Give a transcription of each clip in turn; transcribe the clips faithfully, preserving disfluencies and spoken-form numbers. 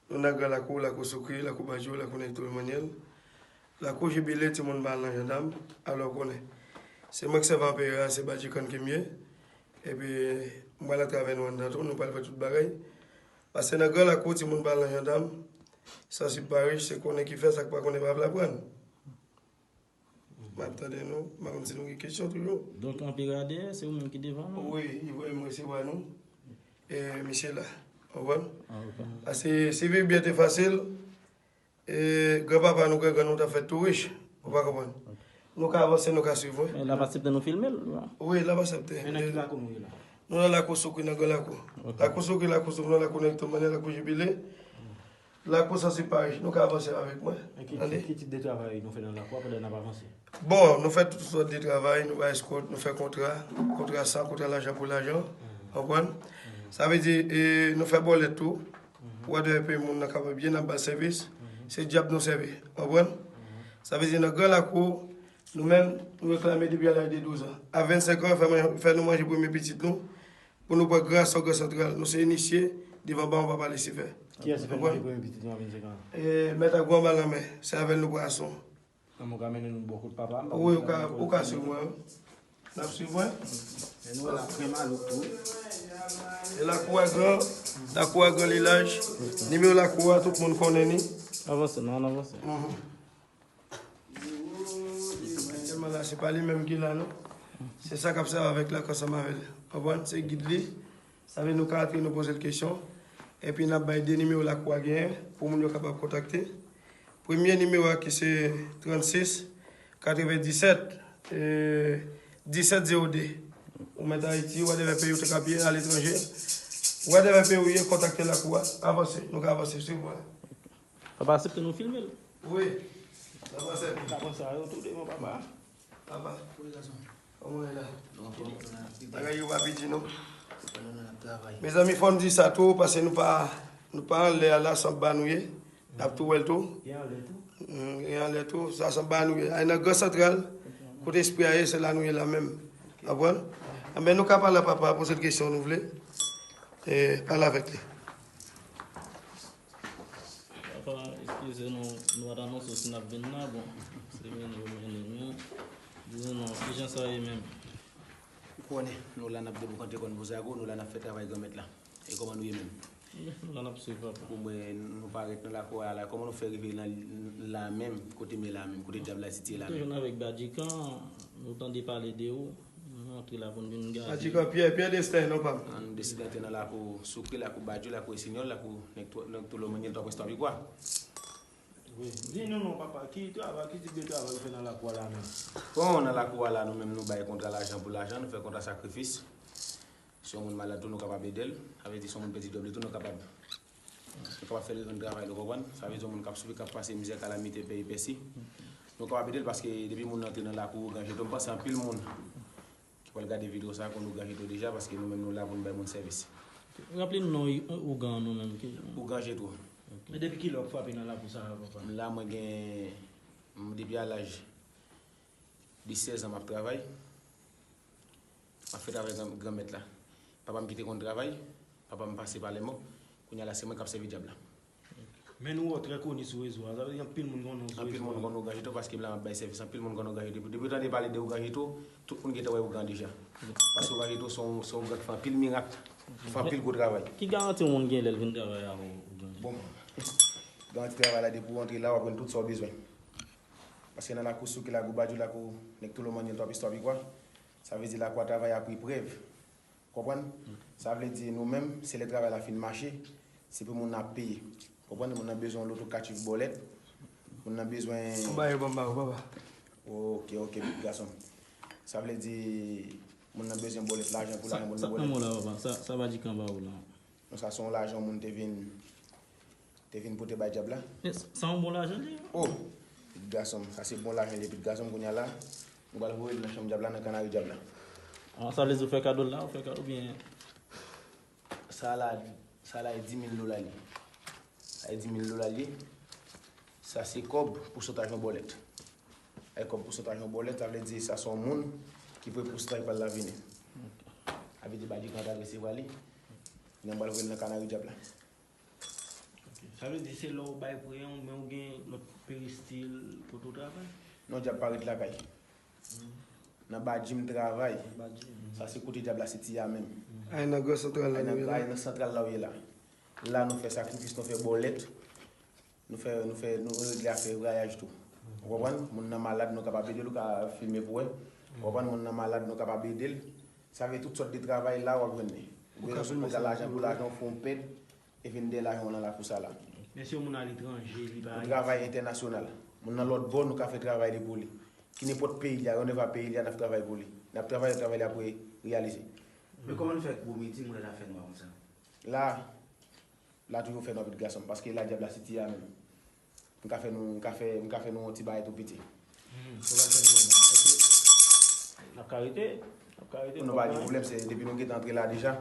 Nou nan gran lakou, lakou Soukri, lakou Badjou, lakou Nèg Tolomanyèl, lakou Jibile, timoun pa al nan jandam, alò w konnen. Se mwen k sèvi anperè a, se Badjikann ke m ye. Epi, m pral antre avè nou anndan tou, nou pral fè tout bagay. Paske nan gran lakou, timoun pa al nan jandam, sansib pa rich, se konnen ki fè, sa k pa konnen pa vle aprann. M ap tande nou, m pa konn si nou gen kesyon toujou. Donk, anperè a dèyè, se ou menm ki devan nou? Wi, li voye m resevwa nou. E misye la, w konprann? Ah, ok. Paske si vi byen te fasil, e granpapa nou, grangrann nou t ap fèt tou rich, ou pa konprann? Ok. Nou ka avanse, nou ka swiv, wi. Men l ap aksepte nou filme l, non? Wi, l ap aksepte. Men nan ki lakou nou ye la? Nou nan lakou Soukri, nan gran lakou. Ok. Lakou Soukri, lakou Soukri, nan lakou Nèg Tolomanyèl, lakou Jibile. Lakou sansib pa rich, nou ka avanse avèk mwen. E ki, ki, ki tip de travay nou fè nan lakou a pandan n ap avanse? Bon, nou fè tout sòt de travay, nou bay eskòt, nou fè kontra, kontra san, kontra lajan pou lajan, w konprann? Sa vle di, e, nou fè bòlèt tou, pou whatever peyi moun nan kapab ye, n ap ba l sèvis, se dyab nou sèvi, w konprann? Sa vle di, nan gran lakou, nou menm, nou reklame depi a laj de douz an. A vennsenk an, fè mwen, fè nou manje premye pitit nou, pou nou pran gran asò, gran santral. Nou se inisye, devan bawon papa Lisifè. Kiyès ki fè nou manje premye pitit nou a vennsenk an? E, mèt ak gwo anba lanmè, se avè l nou pran asò. Kòman w ka mennen nou bò kot papa m? Wi, ou ka, ou ka swiv mwen, wi. N ap swiv mwen. E nou la, frè malouk tou. E lakou a gran, lakou a gran, li laj. Nimewo lakou a, tout moun konnen li. Avanse, non, ann avanse. Mhm. Sèlman la, se pa li menm ki la, non. Se sa k ap sèvi avèk lakou ansanm avè l. Konprann? Se gid li. Sa vle nou ka antre, nou poze l kesyon. Epi n ap bay de nimewo lakou a genyen pou moun yo kapab kontakte. Premye nimewo a ki se trannsis katrevendisèt, e, disèt zewo de. Ou mèt Ayiti, whatever peyi ou te ka ye, aletranje. Whatever peyi ou ye, kontakte lakou a. Avanse, nou ka avanse, swiv mwen. Papa aksepte nou filme l? Wi. Papa aksepte. Papa sa yo tou devan papa. Papa. Wi, gason. Kòman w ye la? Nou anfòm, nou nan aktivite. Bagay yo pa piti, non. Pandan nou ap travay. Mezanmi, fò m di sa tou, paske nou pa, nou pa anlè a la, se anba nou ye. N ap tou wè l tou. Gen anlè tou. Mm, gen anlè tou, sa se anba nou ye. Ay nan gran santral, kote espri a ye, se la nou ye la menm. Konprann? Anben, nou ka pale a papa, poze l kesyon nou vle. E, pale avèk li. Papa, eskize nou, nou pa t anonse w si n ap vin la, bon, se vini yo mennen nou. Di nou non, kijan sa ye menm? Ou konnen, nou la n ap deboukante kò n bouzago, nou la n ap fè travay Granmèt la. E kòman nou ye menm? Nou la n ap swiv, papa. Bon, mwen, nou parèt nan lakou a la, kòman nou fè rive nan la menm, kote m ye la menm, kote dyab la sitiye la menm? Nou te jwenn avèk Badjikan, nou tande pale de ou. Nou antre la pou n vin gade. Badjikan Pyè, Pyè Desten, non pa m. An, nou deside antre nan lakou Soukri, lakou Badjou, lakou Esinyòl, lakou Nèg Twa-, Nèg Tolomanyèl, Twa Prens, Twa Pikwa. Wi. Di nou non, papa, ki travay, ki tip de travay ou fè nan lakou a la menm? Bon, nan lakou a la, nou menm, nou bay kontra lajan pou lajan, nou fè kontra sakrifis. Si yon moun malad tou, nou kapab ede l. Sa vle di, si yon moun pèdi djòb li tou, nou kapab Nou kapab fè l rann travay, nou konprann? Sa vle di yon moun k ap soufri, k ap pase mizè, kalamite, peripesi. Nou kapab ede l paske depi moun nan antre nan lakou Ougan Jetwo, m panse anpil moun ki pral gade videyo sa a konn Ougan Jetwo deja, paske nou menm nou la pou n bay moun sèvis. Raple n non Ougan an nou menm ki Ougan Jetwo. Ok. Men depi kilè w ap frape nan lakou sa a, papa? La, mwen gen, m, depi a laj de sèz an m ap travay. M ap fè travay gran, Granmèt la. Papa m ki te konn travay, papa m pase pa lèmò, kounye a la se mwen k ap sèvi dyab la. Men nou wè w trè koni sou rezo a, sa vle di anpil moun konnen w sou rezo a. Anpil moun konn Ougan Jetwo paske m la m ap bay sèvis, anpil moun konn Ougan Jetwo. Depi, depi w tande pale de Ougan Jetwo, tout moun gentan wè Ougan deja. Paske Ougan Jetwo se yon, se yon ougan ki fè anpil mirak, ki fè anpil gwo travay. Ki garanti yon moun gen lè l vin travay avè w, Ougan Jetwo? Bon, garanti travay la depi w antre la, w ap jwenn tout sa w bezwen. Paske nan lakou Soukri, lakou Badjou, lakou Nèg Tolomanyèl, Twa Pistwa, Pikwa, sa vle di lakou a travay ap ri prèv. Konprann? Sa vle di nou menm, se lè travay la fin mache, se pou moun nan ap peye. Konprann? Moun nan bezwen yon loto katchif bòlèt. Moun nan bezwen. Ou ba yo ban ba ou, papa. Ok, ok, pitit gason m. Sa vle di, moun nan bezwen bòlèt, lajan pou lajan, moun nan bòlèt. Sa k nan men w la, papa? Sa, sa Badjikan ba ou la? Non, sa se yon lajan moun te vin te vin pote bay dyab la. Men sa yon bon lajan li ye. Oh! Pitit gason m, sa se bon lajan li ye, pitit gason m, kounye a la, nou pral voye l nan chanm dyab la, nan kanari dyab la. Ah, sa vle di ou fè kado l la, ou fè kado oubyen? Sa la, sa la e di mil dola li ye. Sa e di mil dola li ye. Sa se kòb pou sotaj yon bòlèt. Sa e kòb pou sotaj yon bòlèt, sa vle di sa se yon moun ki pre pou sotaj pa l la vini. Sa vle di Badjikan ta resevwa li. Kounye a m pral voye l nan kanari dyab la. Ok. Sa vle di se lè w bay prè an, men w gen lòt peristil kote w travay? Non, dyab pa ret lakay. Nan badji m travay. Badji. Sa se kote dyab la sitiye a menm. Ay nan gran santral la nou ye la. Ay nan santral la w ye la. La nou fè sakrifis, nou fè bòlèt. Nou fè, nou fè, nou regle afè vrayaj tou. Ou konprann? Moun nan malad, nou kapab ede l, ou ka filme pou wè. Ou konprann? Moun nan malad, nou kapab ede l. Sa vle tout sòt de travay la, w ap jwenn li. Ou bezwen sou kontra lajan pou lajan, w fè yon pèd, epi n dèyè lajan w nan lakou sa la. Men si yon moun aletranje, li pa Ayiti. Yon travay entènasyonal. Moun nan lòt bò, nou ka fè travay li pou li. Ki nenpòt peyi li a, randevwa peyi li a, n ap travay pou li. N ap travay, travay li ap re-, reyalize. Men kòman nou fè gwo midi, mwen la fè nwa konsa? La, la toujou fè nwa, pitit gason m, paske la dyab la sitiye a menm. M ka fè nou, m ka fè, m ka fè nou yon ti bagay tou piti. Hmm, sa va fè nou wè la. Èske n ap ka rete? N ap ka rete, nou pa gen pwoblèm, se depi nou gentan antre la deja.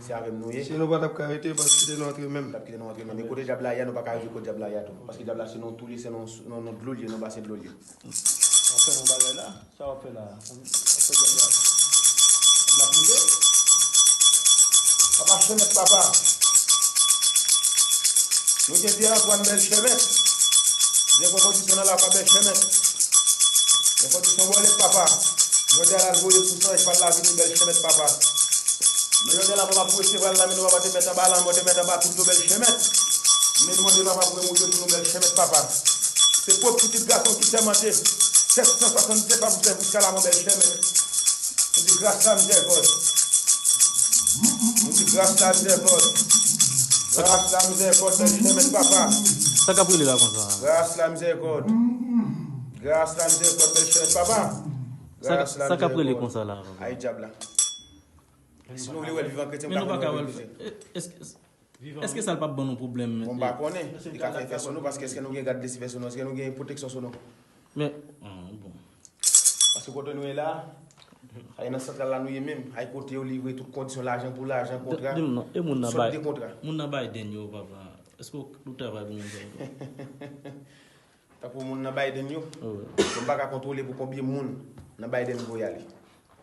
Se avè m nou ye. Si nou pa t ap ka rete, pa t kite nou antre menm. T ap kite nou antre menm. E kote dyab la ye a, nou pa ka rive kote dyab la ye a tou. Paske dyab la se nan twou li, se nan, nan, nan dlo li ye, nan basen dlo li ye. W ap fè nou bagay la? Sa w ap fè la? W ap fè dyab la? Dyab la pwouve? Papa Chèmèt, papa. Nou gen Pierre Antoine Bèl Chèmèt. Gen konpozisyon nan la pa Bèl Chèmèt. Gen konpozisyon bòlèt, papa. Jodi a la l voye pou sanj pa l la vini Bèl Chèmèt, papa. Men jodi a la papa pou resevwa l la, men nou papa te mèt anba lanmò, te mèt anba kout yo Bèl Chèmèt. Men nou mande papa pou remoute pou nou Bèl Chèmèt, papa. Se pwòp pitit gason ki sèmante. Sèt san swasanndisèt pa pou fè jiska la, mon Bèl Chèmèt. Nou di gras la, mizèrikòd. Nou di gras la, mizèrikòd. Gras la, mizèrikòd, Bèl Chèmèt, papa. Sa k ap rele la konsa? Gras la, mizèrikòd. Gras la, mizèrikòd, Bèl Chèmèt, papa. Sa k ap rele konsa la, papa? Ay, dyab la. Si nou vle wè l vivan kretyen, m ka fè nou wè l vivan. Èske, èske sa l p ap ban nou pwoblèm? Bon, m pa konnen. Li ka fè fè sou nou, paske èske nou gen gad lesi fè sou nou? Èske nou gen pwoteksyon sou nou? Men, ah, bon. Paske kote nou ye la, ay nan santral la nou ye menm, ay kote yo livre tout kondisyon, lajan pou lajan, kontra, sòt de kontra. Moun nan Biden yo, papa. Èske ou travay pou moun sa yo? Tankou moun nan Biden yo, m pa ka kontwole pou konbyen moun nan Biden voye ale.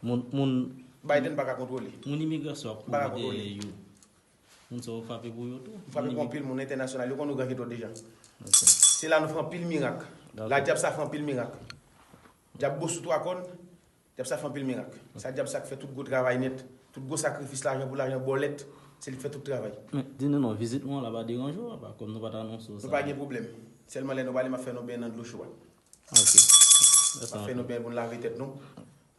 Moun, moun Biden pa ka kontwole. Moun imigrasyon ap kouri dèyè yo. Moun sa yo frape pou yo tou. M frape pou anpil moun entènasyonal. Yo konn ouragan tou deja. Se la nou fè anpil mirak. La dyab sa fè anpil mirak. Dyab bo sou twa kòn, dyab sa fè anpil mirak. Sa dyab sa k fè tout gwo travay nèt. Tout gwo sakrifis, lajan pou lajan, bòlèt. Se li k fè tout travay. Men, di nou non, vizit nou an la pa deranje w, apa, kòm nou pa t anonse w sa. Nou pa gen pwoblèm. Sèlman lè nou pale, m ap fè nou benyen nan dlo cho a. Ok. M ap fè nou benyen pou n lave tèt nou.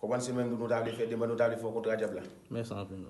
Konprann se menm nou ta vle fè demann, nou ta vle fè yon kontra dyab la. Mèsi anpil.